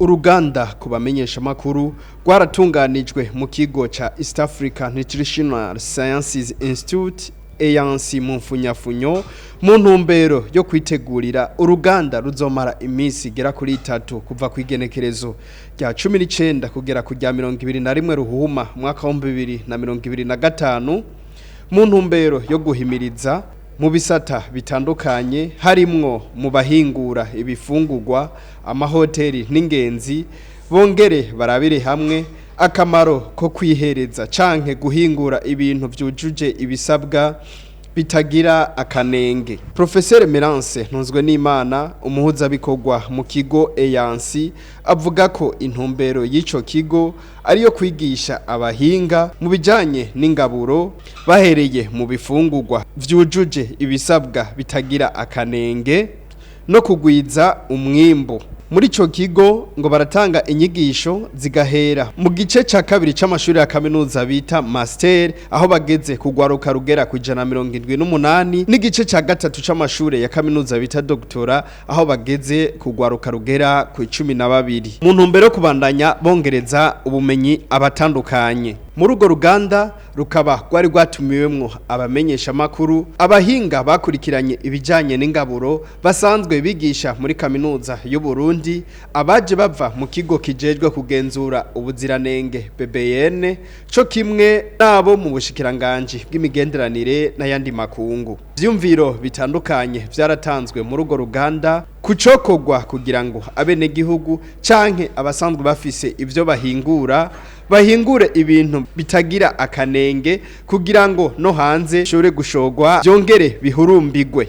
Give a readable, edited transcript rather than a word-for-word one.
Uruganda ku bamenyeshamakuru rwaratunganijwe mu kigo ca East Africa Nutritional Sciences Institute, EANSI mu mfunyafunyo, mu ntumbero yo kwitegurira uruganda ruzomara iminsi igera kuri 3, kuva ku igenekerezo rya 19 kugera ku rya 21 Ruhuhuma mwaka wa 2025, mu ntumbero yo guhimiriza mu bisata bitandukanye, harimwo mu bahingura ibifungurwa, amahoteli n'ingenzi, bongere barabire hamwe akamaro ko kwihereza canke guhingura ibintu vyujuje ibisabwa bitagira akanenge. Professeur Merance Ntunzwe n'Imana, umuhuzabikorwa mu kigo EANSI, avuga ko intumbero y'ico kigo ariyo kwigisha abahinga mu bijanye n'ingaburo, bahereye mu bifungurwa vyujuje ibisabwa bitagira akanenge no kugwiza umwimbu. Muri ico kigo ngo baratanga inyigisho zigahera mu gice ca kabiri c'amashuri ya kaminuza bita master, aho bageze kugwaruka rugera ku 178, n'igice ca gatatu c'amashuri ya kaminuza bita doctorat, aho bageze kugwaruka rugera ku 12, mu ntumbero yo kubandanya bongereza ubumenyi abatandukanye. Muri urwo ruganda rukaba rwari rwatumiwemwo abamenyeshamakuru, abahinga bakurikiranye ibijanye n'ingaburo basanzwe bigisha muri Kaminuza y'u Burundi, abaje bava mu kigo kijejwe kugenzura ubuziranenge BBN, co kimwe nabo mu bushikiranganji bw'imigenderanire n'ayandi makungu. Vyumviro bitandukanye vyaratanzwe muri urwo ruganda kucokorwa kugira ngo abenegihugu canke abasanzwe bafise ivyo bahingura bahingure ibintu bitagira akanenge, kugira ngo no hanze bishobore gushorwa byongere bihurumbigwe.